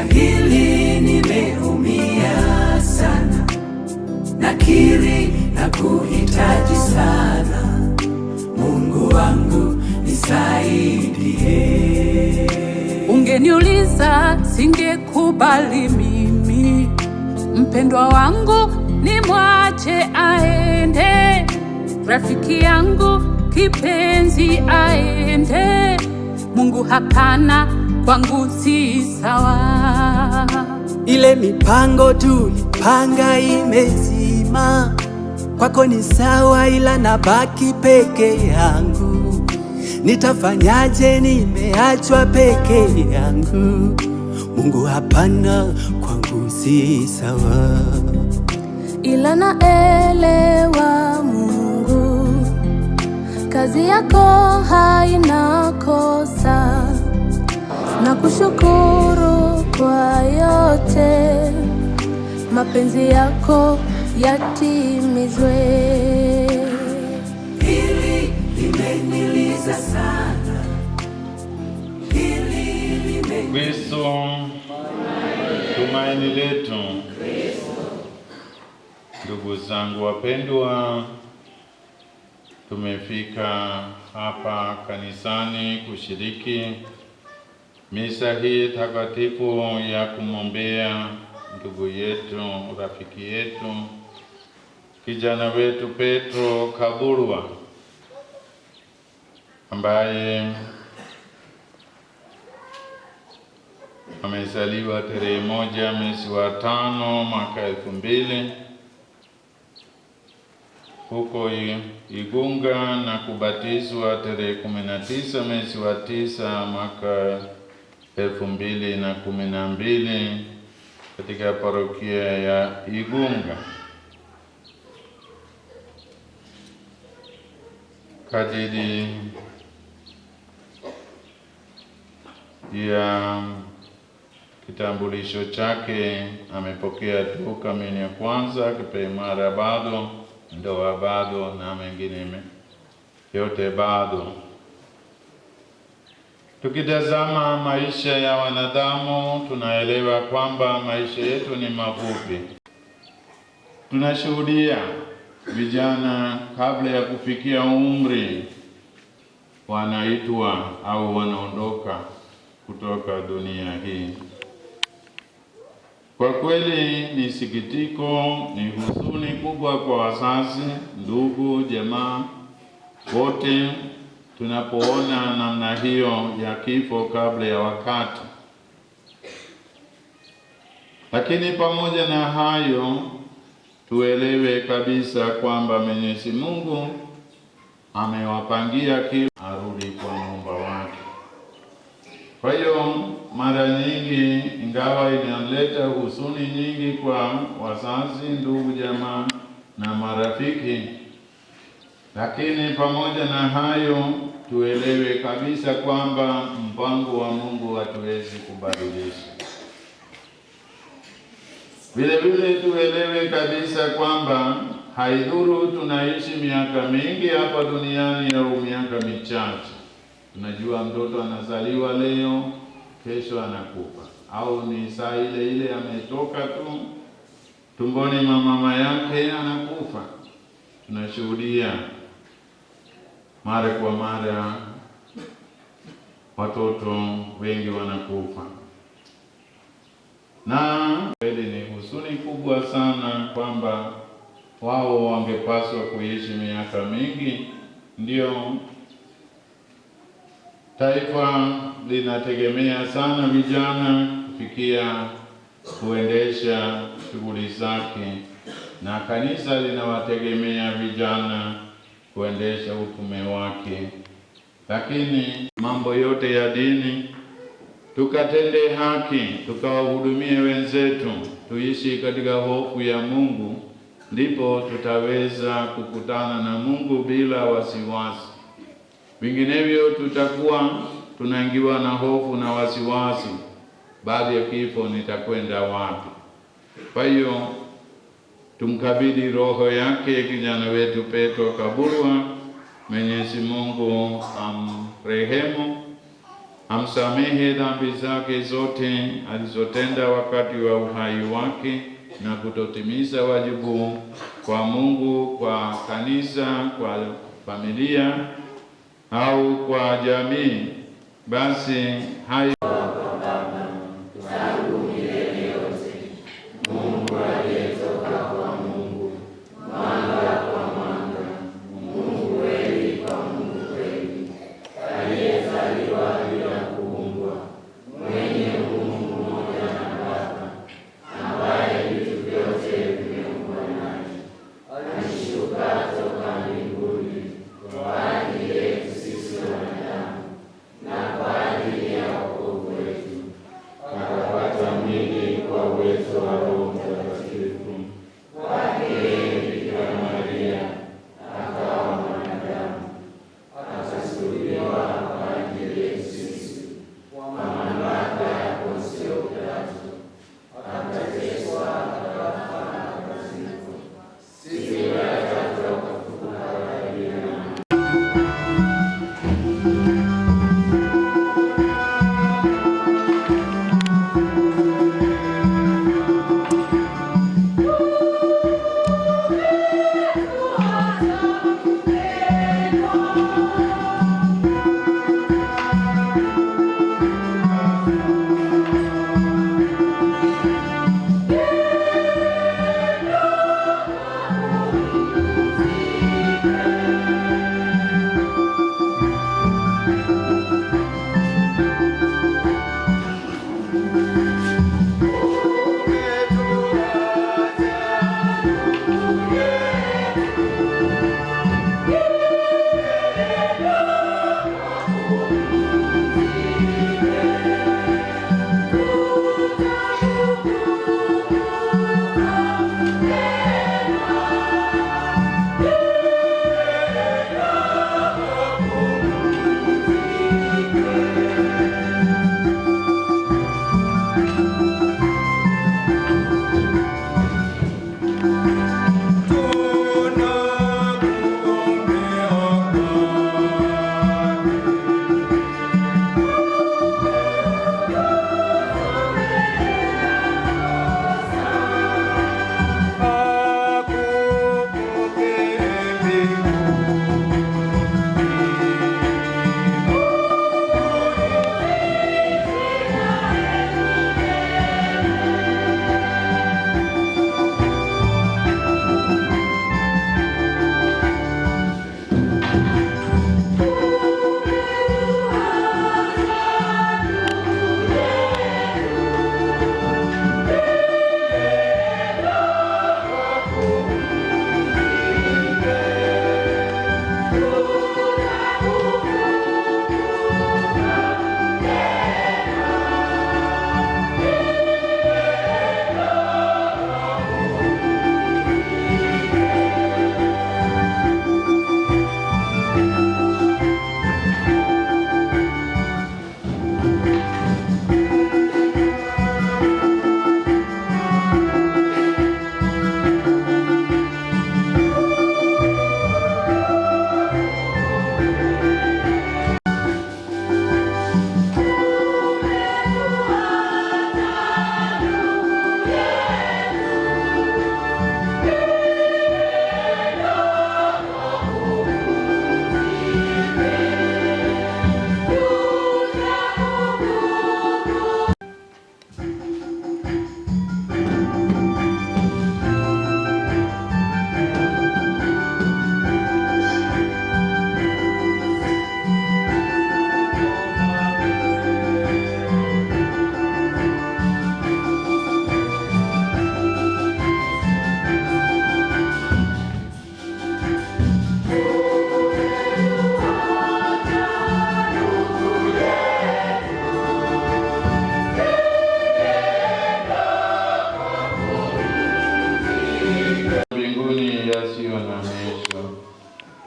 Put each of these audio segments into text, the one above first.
Katika hili nimeumia sana, nakiri na kuhitaji sana. Mungu wangu, nisaidie. Ungeniuliza singekubali mimi, mpendwa wangu nimwache aende, rafiki yangu kipenzi aende. Mungu hapana, kwangu si sawa. Ile mipango tulipanga imezima, kwako ni sawa, ila nabaki peke yangu. Nitafanyaje? Nimeachwa peke yangu. Mungu hapana, kwangu si sawa. Ila naelewa Mungu, kazi yako haina kosa, na kushukuru kwa yote, mapenzi yako yatimizwe. Hili limeniliza sana, hili Kristo tumaini letu. Ndugu zangu wapendwa, tumefika hapa kanisani kushiriki misa hii takatifu ya kumwombea ndugu yetu, rafiki yetu, kijana wetu Petro Kabulwa ambaye amezaliwa tarehe 1 mwezi wa 5 mwaka 2000 huko Igunga na kubatizwa tarehe 19 mwezi wa 9 mwaka 2012 katika parokia ya Igunga. Kadiri ya kitambulisho chake amepokea tu kamini ya kwanza, kipaimara bado, ndoa bado, na mengine yote bado. Tukitazama maisha ya wanadamu tunaelewa kwamba maisha yetu ni mafupi. Tunashuhudia vijana kabla ya kufikia umri wanaitwa au wanaondoka kutoka dunia hii. Kwa kweli ni sikitiko, ni huzuni kubwa kwa wazazi, ndugu, jamaa wote tunapoona namna hiyo ya kifo kabla ya wakati. Lakini pamoja na hayo tuelewe kabisa kwamba Mwenyezi Mungu amewapangia kila arudi kwa Muumba wake. Kwa hiyo mara nyingi, ingawa inaleta huzuni nyingi kwa wazazi, ndugu, jamaa na marafiki, lakini pamoja na hayo tuelewe kabisa kwamba mpango wa Mungu hatuwezi kubadilisha. Vile vile tuelewe kabisa kwamba haidhuru tunaishi miaka mingi hapa duniani au miaka michache. Tunajua mtoto anazaliwa leo, kesho anakufa, au ni saa ile ile ametoka tu tumboni mwa mama yake anakufa. Tunashuhudia mara kwa mara watoto wengi wanakufa, na kweli ni huzuni kubwa sana kwamba wao wangepaswa kuishi miaka mingi. Ndio taifa linategemea sana vijana kufikia kuendesha shughuli zake, na kanisa linawategemea vijana kuendesha utume wake. Lakini mambo yote ya dini, tukatende haki, tukawahudumie wenzetu, tuishi katika hofu ya Mungu, ndipo tutaweza kukutana na Mungu bila wasiwasi. Vinginevyo tutakuwa tunaingiwa na hofu na wasiwasi, baada ya kifo nitakwenda wapi? Kwa hiyo tumkabidhi roho yake kijana wetu Petro Kabulwa. Mwenyezi Mungu amrehemu, Amsamehe dhambi zake zote alizotenda wakati wa uhai wake na kutotimiza wajibu kwa Mungu, kwa kanisa, kwa familia au kwa jamii. Basi hai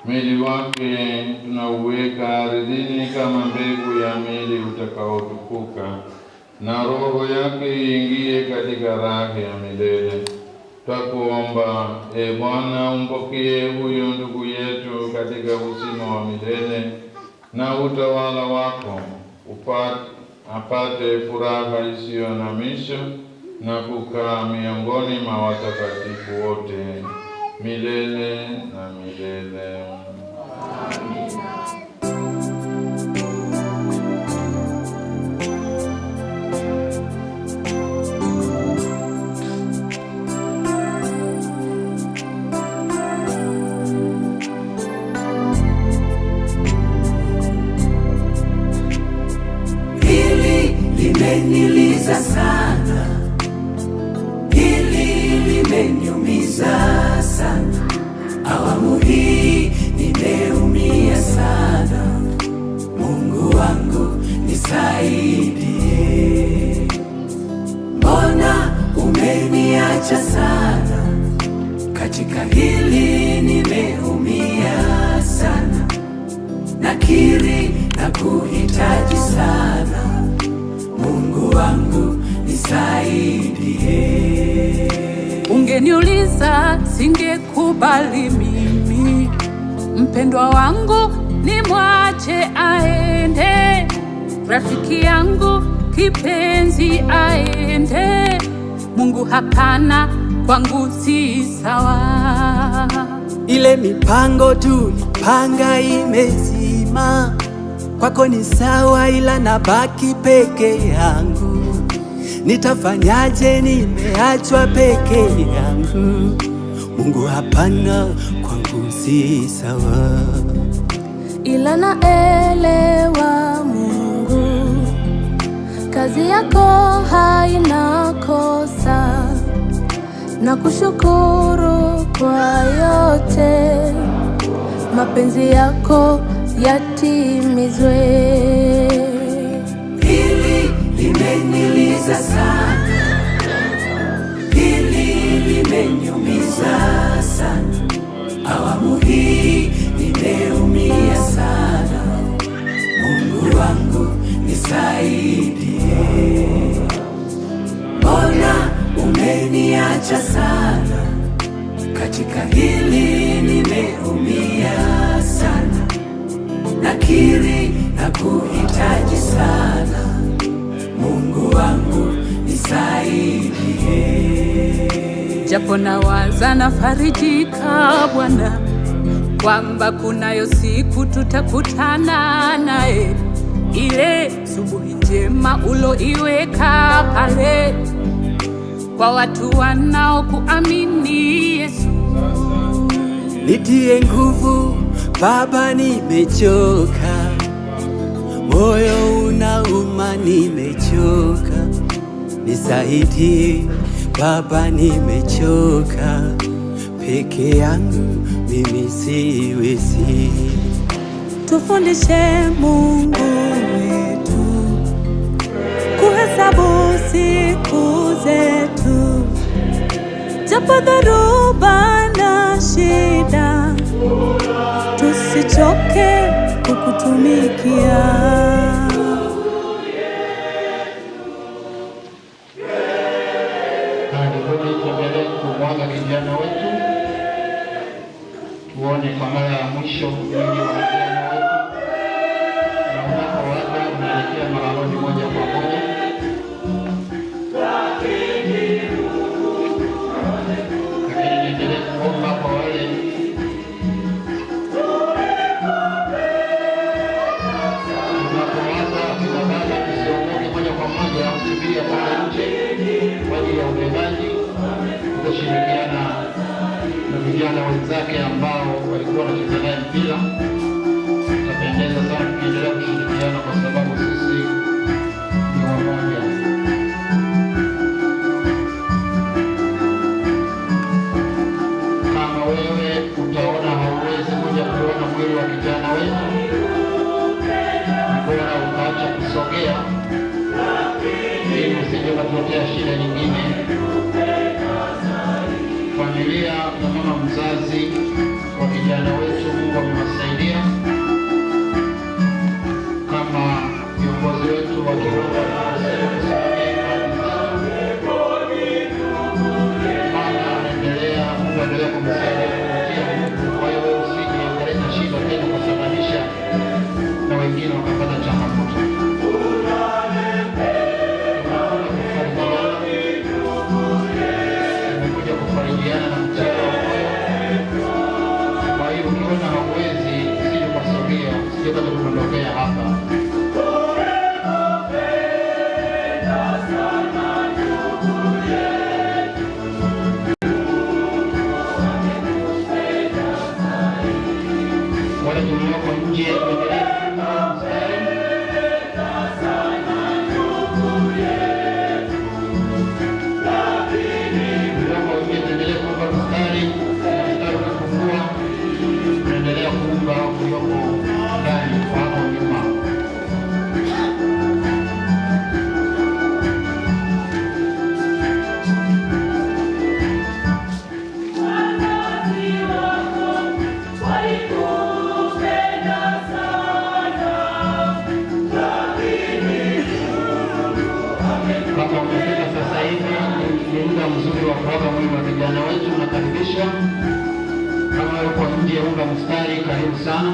Mwili wake tunauweka ardhini kama mbegu ya mwili utakaotukuka, na roho yake iingie katika raha ya milele. Twakuomba e Bwana, umpokee huyu ndugu yetu katika uzima wa milele na utawala wako, Apate furaha isiyo na mwisho na kukaa miongoni mwa watakatifu wote milele na milele. Hili limeniliza sana, hili limeniumiza sana. Awamu hii nimeumia sana. Mungu wangu nisaidie. Mbona umeniacha sana? Katika hili nimeumia sana. Nakiri na kuhitaji sana. Mungu wangu nisaidie. Ungeniuliza singekubali mimi, mpendwa wangu nimwache aende, rafiki yangu kipenzi aende. Mungu hapana, kwangu si sawa. Ile mipango tulipanga imezima, kwako ni sawa, ila nabaki peke yangu. Nitafanyaje? Nimeachwa peke yangu. Mungu hapana, kwangu si sawa. Ila naelewa Mungu, kazi yako haina kosa, na kushukuru kwa yote, mapenzi yako yatimizwe. Hili limeniliza sana, hili limeniumiza sana. Awamu hii nimeumia sana. Mungu wangu nisaidie. Mbona umeniacha sana? Katika hili nimeumia sana. Nakiri na kuhitaji sana. Mungu wangu nisaidie. Japo nawaza nafarijika Bwana, kwamba kunayo siku tutakutana naye, ile subuhi njema uloiweka pale kwa watu wanaokuamini Yesu. Nitie nguvu Baba, nimechoka, moyo unauma, nimechoka. Nisaidie Baba, nimechoka, peke yangu mimi siwezi. Tufundishe Mungu wetu kuhesabu siku zetu, japo dhoruba na shida, tusichoke kukutumikia. Karibuni, tuendelee kumwaga kijana wetu, tuone kwa mara ya mwisho mwili wa kijana wetu, na unapoaga unaelekea malaloni moja kwa moja. Lakini niendelee kuomba kwa wale tunapoaga akina baba, tusiondoke moja kwa moja, usubiri pale nje kwa ajili ya ubebaji. Tutashirikiana na vijana wenzake ambao walikuwa wanacheza naye mpira. Tutapendeza sana tukiendelea kushirikiana kwa sababu sisi ni wamoja. Kama wewe utaona hauwezi kuja kuona mwili wa kijana wetu, ni bora ukaacha kusogea ili usije ukatuletea shida nyingine. Familia na mama mzazi wa kijana wetu, Mungu amewasaidia kama viongozi wetu wa kiroho wanavyosema kusimamia imani zetu. Mama anaendelea, Mungu aendelea kumsaidia kupitia Mungu. Kwa hiyo wewe usije ukaleta shida tena ukasababisha na wengine wakapata changamoto. Wale tulioko nje tuendelee kuunga mstari. Tulioko nje tuendelee kuunga mstari. Mstari ukipungua, tunaendelea kuunga ulioko ndani kwa hapo nyuma. Kama umefika sasa hivi, ni muda mzuri wa kuaga mwili wa kijana wetu, unakaribishwa. Kama uko nje, unga mstari, karibu sana.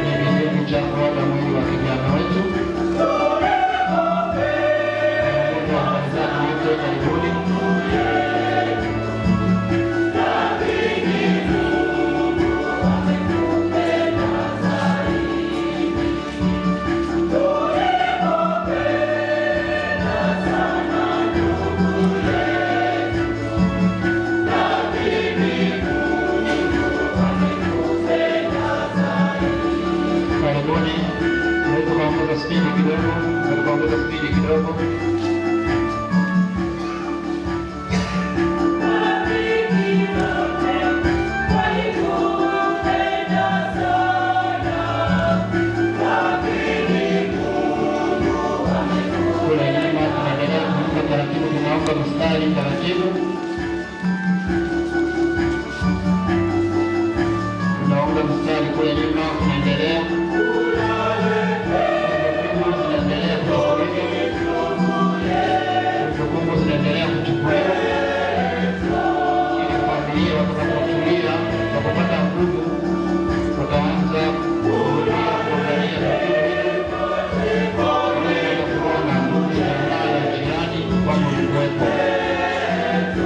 Ni kipindi cha kuaga mwili wa kijana wetu. Viongozi wa kanisani wote, karibuni. Karibuni. Unaweza kuongeza spidi kidogo, unaweza kuongeza spidi kidogo. Kule nyuma tunaendelea kuunga taratibu, tunaunga mstari taratibu. Tunaunga mstari kule nyuma, tunaendelea. Kumbukumbu zinaendelea kuchukuliwa. Kumbukumbu zinaendelea kuchukuliwa ili familia watakapotulia na kupata nguvu, wataanza kurudia kuangalia tukio hili ili kuweza kuona ndugu, jamaa na jirani kwamba ulikuwepo.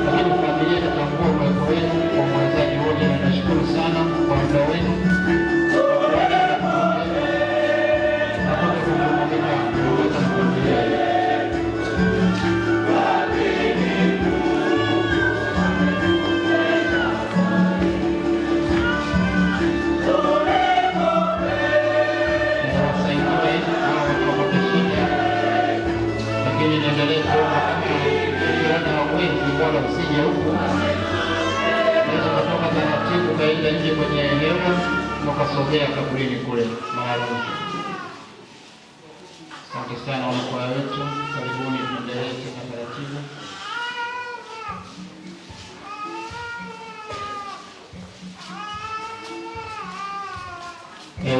Lakini familia itatambua uwepo wenu kwa mwezaji wote, na nashukuru sana kwa muda wenu na kuja kujumuika kuweza na familia yetu. Niwasaidie hao wanaopata shida, lakini niendelee kuomba kama ukiona hauwezi, bora usije huku. Unaweza ukatoka taratibu ukaenda nje kwenye hewa na ukasogea kaburini kule maalum. Asante sana wanakwaya wetu, karibuni, tuendelee tena taratibu.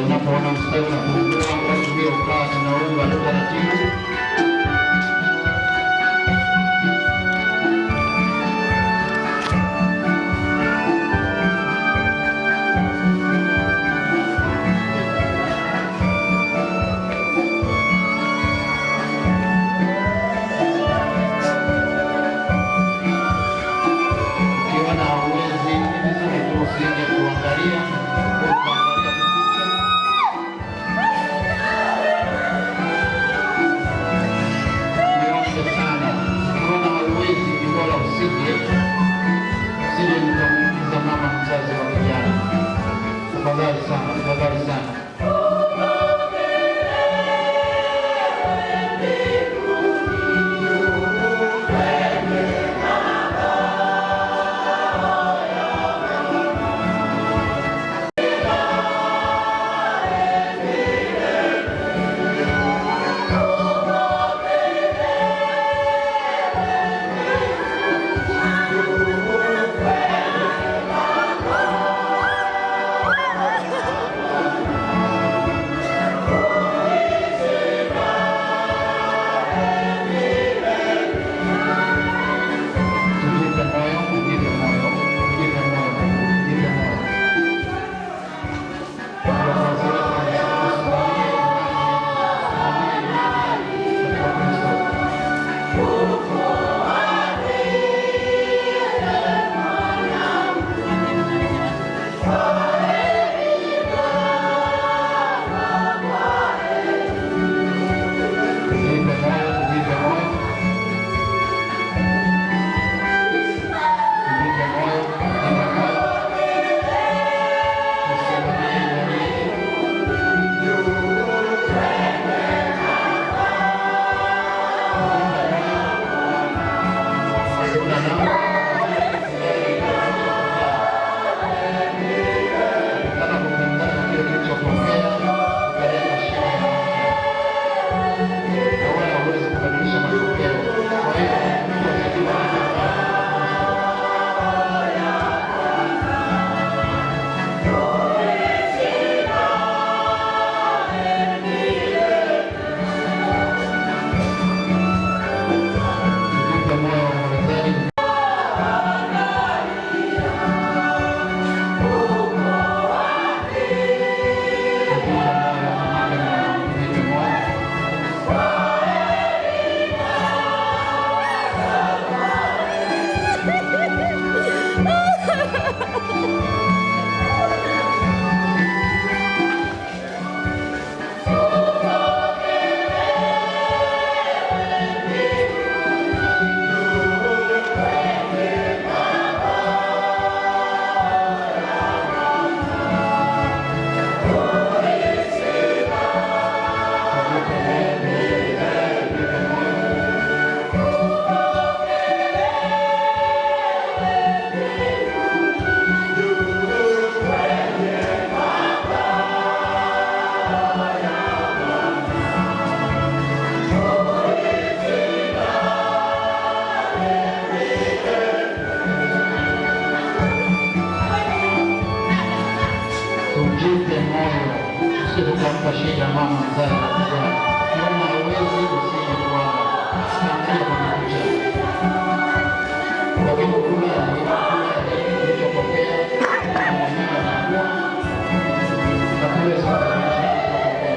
Unapoona mstari unapungua, watu uliokaa tunaunga tu taratibu. Ukiona hauwezi, ni vizuri tu usiende kuangalia, ukaangalia tu picha. Tusije tukampa shida mama mzazi wa kijana. Ukiona hauwezi, usije kuaga. Angalia kwenye picha. Lakini kubali, kubali ulichopokea, na mwenyewe anakuwa na kuweza kubadilisha kilichopokea.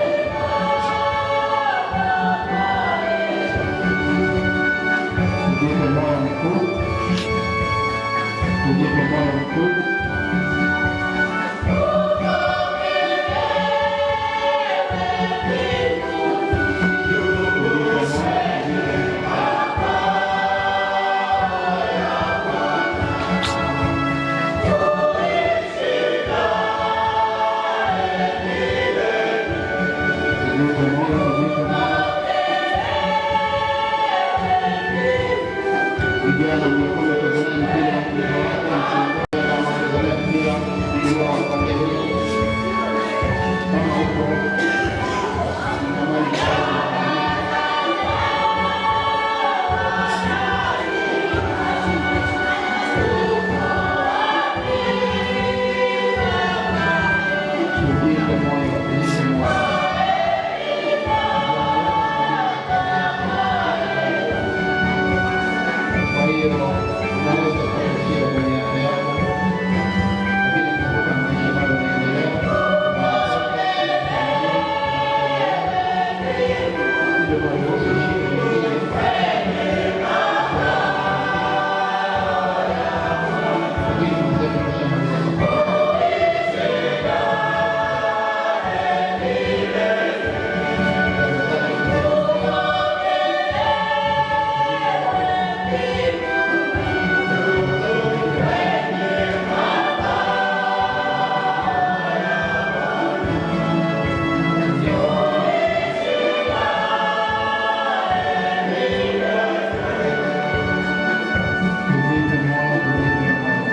Tujipe moyo mkuu, tujipe moyo mkuu. Tujipe moyo, tujipe moyo. Tujipe moyo, tujipe moyo. Vijana mliokuwa mnatazamia mpira mko wapi? Msiondoke kama mnatazamia mpira mlio wa pande hii. Kama upo natamani kufahamu. Tujipe moyo, tujipe moyo. Kwa hiyo unaweza kupata shida kwenye afya yako, lakini kumbuka maisha bado yanaendelea. Usije kuruhusu shida nyingine lakini mwenzetu ameshamaliza safari. Dada zake tujipe moyo. Tujipe moyo, tujipe moyo. Mungu aliyemweka duniani ameruhusu tujipe moyo. Tujipe moyo, tujipe moyo, moyo. Tujipe moyo, tujipe moyo.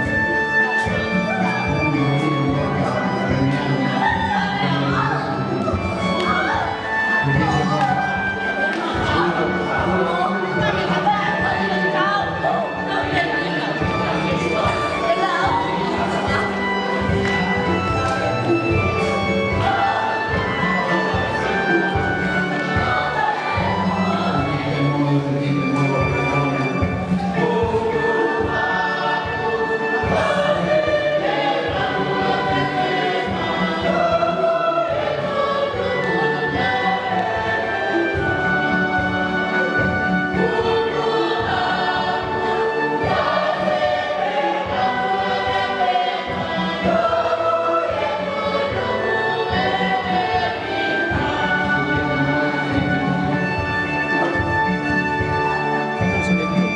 Tuendelee,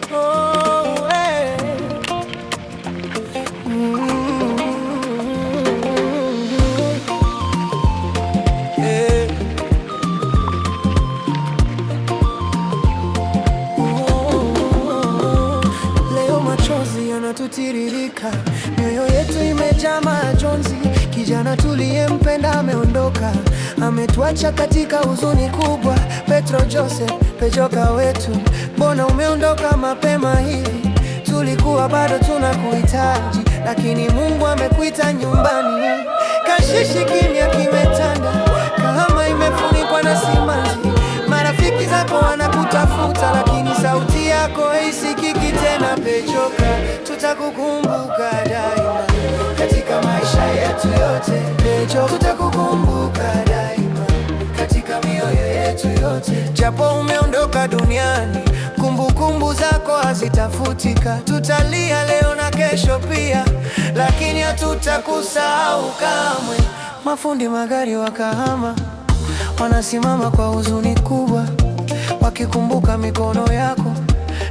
tuendelee. Leo machozi yanatutiririka, mioyo yetu imejaa majonzi. Kijana tuliyempenda ameondoka, ametuacha katika huzuni kubwa. Petro Joseph, Pejoka wetu, mbona umeondoka mapema hivi? Tulikuwa bado tunakuhitaji, lakini Mungu amekuita nyumbani. Kashishi kimya kimetanda, kama imefunikwa na simanzi. Marafiki zako wanakutafuta, lakini sauti yako haisikiki tena. Pejoka, tutakukumbuka daima katika maisha yetu yote. Pejo, tutakukumbuka daima katika mioyo yetu yote. Japo umeondoka duniani, kumbukumbu zako hazitafutika. Tutalia leo na kesho pia, lakini hatutakusahau kamwe. Mafundi magari wa Kahama wanasimama kwa huzuni kubwa, wakikumbuka mikono yako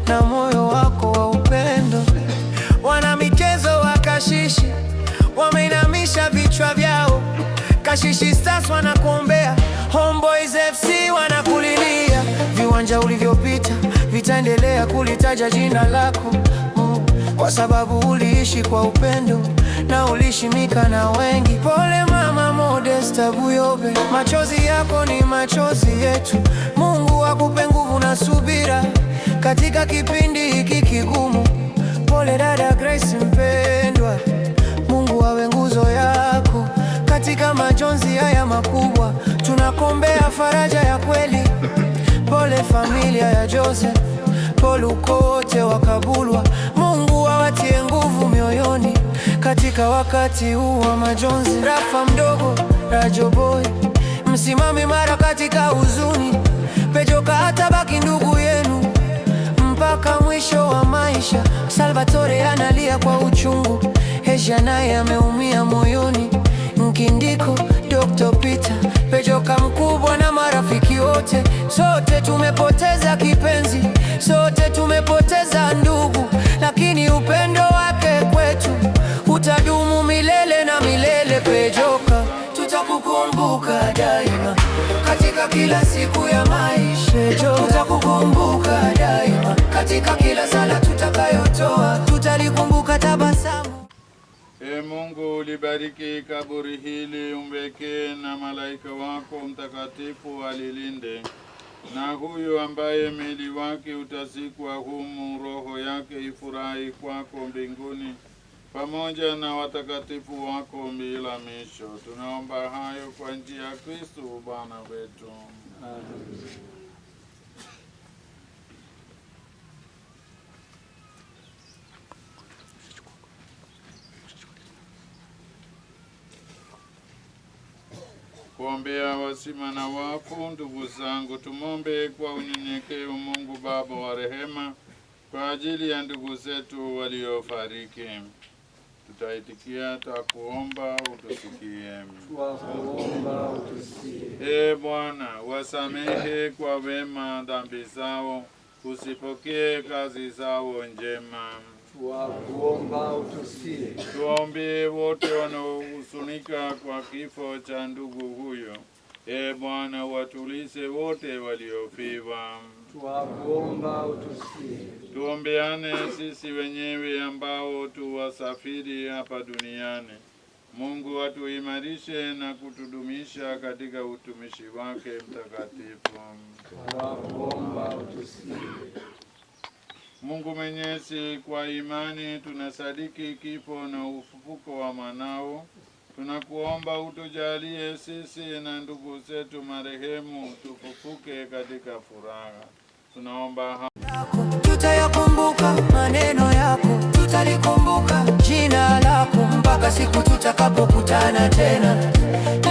na moyo wako wa upendo. Wana michezo wa Kashishi wameinamisha vichwa vyao. Kashishi Stars wanakuombea, Homeboys FC wanakulilia. Viwanja ulivyopita vitaendelea kulitaja jina lako kwa sababu uliishi kwa upendo. na ulishimika na wengi. Pole mama Modesta Buyobe, machozi yako ni machozi yetu. Mungu akupe nguvu na subira katika kipindi hiki kigumu. Pole dada Grace mpendwa, Mungu awe nguzo yako katika majonzi haya makubwa. Tunakuombea faraja ya kweli. Pole familia ya Joseph, pole ukote wa Kabulwa. Mungu awatie nguvu mioyoni katika wakati huu wa majonzi. Rafa mdogo, Rajo boy, msimame imara katika huzuni. Pejoka atabaki ndugu yenu mpaka mwisho wa maisha. Salvatore analia kwa uchungu, Hesha naye ameumia moyoni. Nkindiko, Dr. Peter, Pejoka mkubwa na marafiki wote, sote tumepoteza kipenzi, sote tumepoteza ndugu, lakini upendo wake kwetu utadumu milele na milele. Pejoka, tutakukumbuka daima katika kila siku ya maisha, tutakukumbuka daima katika kila sala tutakayotoa, tutalikumbuka tabasamu. E Mungu, ulibariki kaburi hili, umwekee na malaika wako mtakatifu alilinde, na huyu ambaye mwili wake utazikwa humu, roho yake ifurahi kwako mbinguni pamoja na watakatifu wako bila mwisho. Tunaomba hayo kwa njia ya Kristo Bwana wetu. Kuombea wasima na wafu. Ndugu zangu, tumombe kwa unyenyekevu Mungu Baba wa rehema kwa ajili ya ndugu zetu waliofariki. Tutaitikia, twakuomba utusikie. Twakuomba utusikie. E Bwana, wasamehe kwa wema dhambi zao, usipokee kazi zao njema. Twakuomba utusikie. Tuombe wote wanaohuzunika kwa kifo cha ndugu huyo. E Bwana, watulize wote waliofiwa. Twakuomba utusikie. Tuombeane sisi wenyewe ambao tu wasafiri hapa duniani. Mungu atuimarishe na kutudumisha katika utumishi wake mtakatifu. Twakuomba utusikie. Mungu Mwenyezi, kwa imani tunasadiki kifo na ufufuko wa mwanao. Tunakuomba utujalie sisi na ndugu zetu marehemu tufufuke katika furaha. Tunaomba Tutayakumbuka maneno yako, tutalikumbuka jina lako mpaka siku tutakapokutana tena.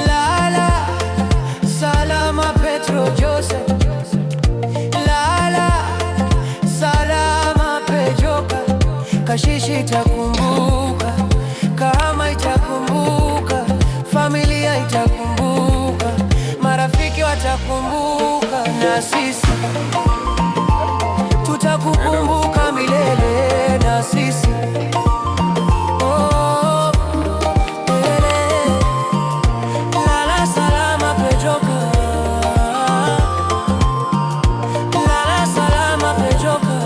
Lala salama Petro Joseph, lala salama Pejoka. Kashishi itakumbuka, Kahama itakumbuka, familia itakumbuka, marafiki watakumbuka, na sisi tutakukumbuka milele, na sisi oh, milele. Lala salama Pejoka, lala salama Pejoka.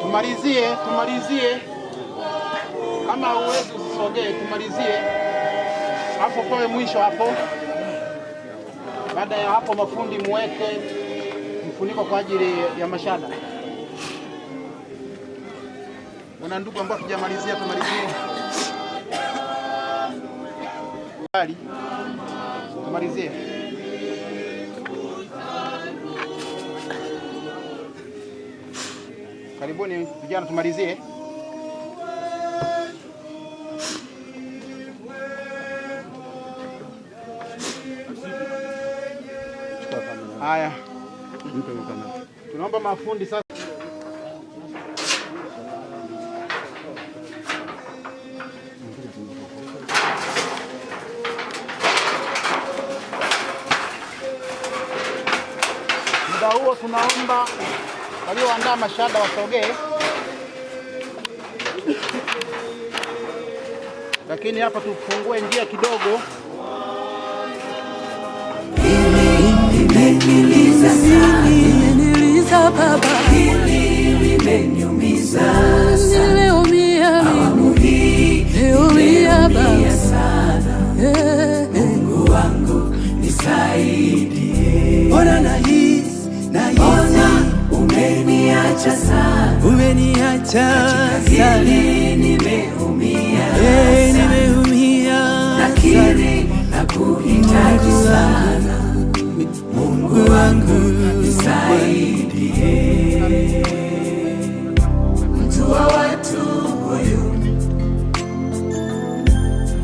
Tumalizie, tumalizie. Kama huwezi usisogee, tumalizie hapo, pawe mwisho hapo. Baada ya hapo, mafundi muweke mfuniko kwa ajili ya mashada. Wana ndugu ambao tujamalizia, tumalizie, tumalizie. Karibuni vijana, tumalizie. Haya, tunaomba mafundi sasa. Muda huo tunaomba walioandaa mashada wasogee, lakini hapa tufungue njia kidogo. Imeniliza sana, imeniliza baba, hili limeniumiza sana, nimeumia mimi, nimeumia baba sana. Mungu wangu nisaidie, Ona nahisi, nahisi umeniacha sana, umeniacha sana, hili nimeumia Eh, sana, nimeumia sana. nakiri na kuhitaji sana, Mungu wangu nisaidie. Mtu wa watu huyu,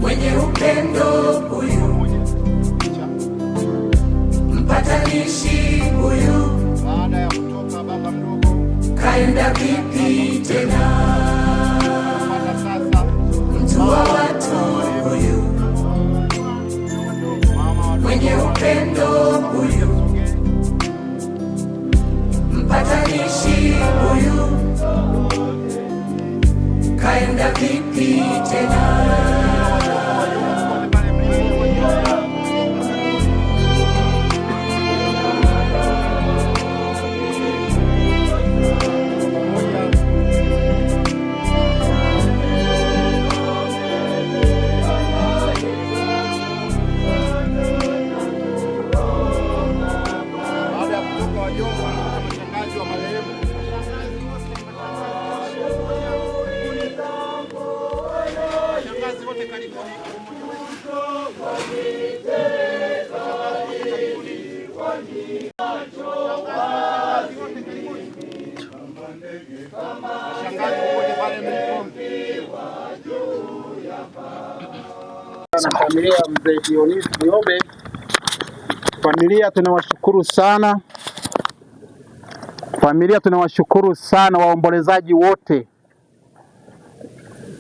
mwenye upendo huyu, mpatanishi huyu, Baada ya kutoka baba mdogo, kaenda vipi tena? pata sasa Mtu wa watu huyu, mwenye upendo huyu, mpatanishi huyu, kaenda vipi tena? Baada ya kutoka wajomba, wanakuta mashangazi wa marehemu. Mashangazi wote karibuni. Mashangazi wote karibuni. Mashangazi popote pale mlipo. Na familia ya mzee Dionis Buyobe. Familia tunawashukuru sana, familia tunawashukuru sana, waombolezaji wote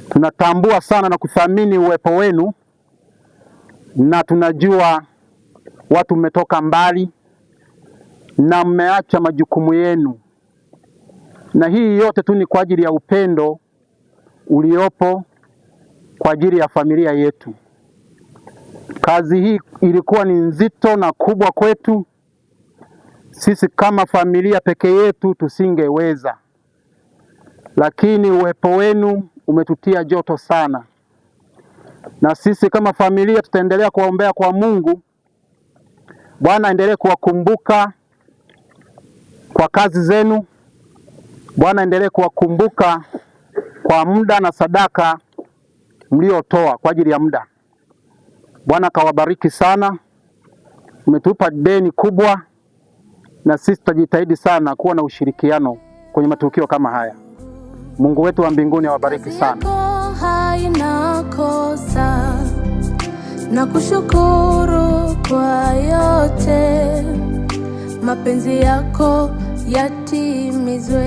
tunatambua sana na kuthamini uwepo wenu, na tunajua watu mmetoka mbali na mmeacha majukumu yenu, na hii yote tu ni kwa ajili ya upendo uliopo kwa ajili ya familia yetu. Kazi hii ilikuwa ni nzito na kubwa kwetu sisi kama familia peke yetu tusingeweza, lakini uwepo wenu umetutia joto sana, na sisi kama familia tutaendelea kuwaombea kwa Mungu. Bwana aendelee kuwakumbuka kwa kazi zenu, Bwana aendelee kuwakumbuka kwa muda na sadaka mliotoa kwa ajili ya muda. Bwana kawabariki sana, umetupa deni kubwa, na sisi tutajitahidi sana kuwa na ushirikiano kwenye matukio kama haya. Mungu wetu wa mbinguni awabariki Kazi sana. yako haina kosa, na kushukuru kwa yote, mapenzi yako yatimizwe.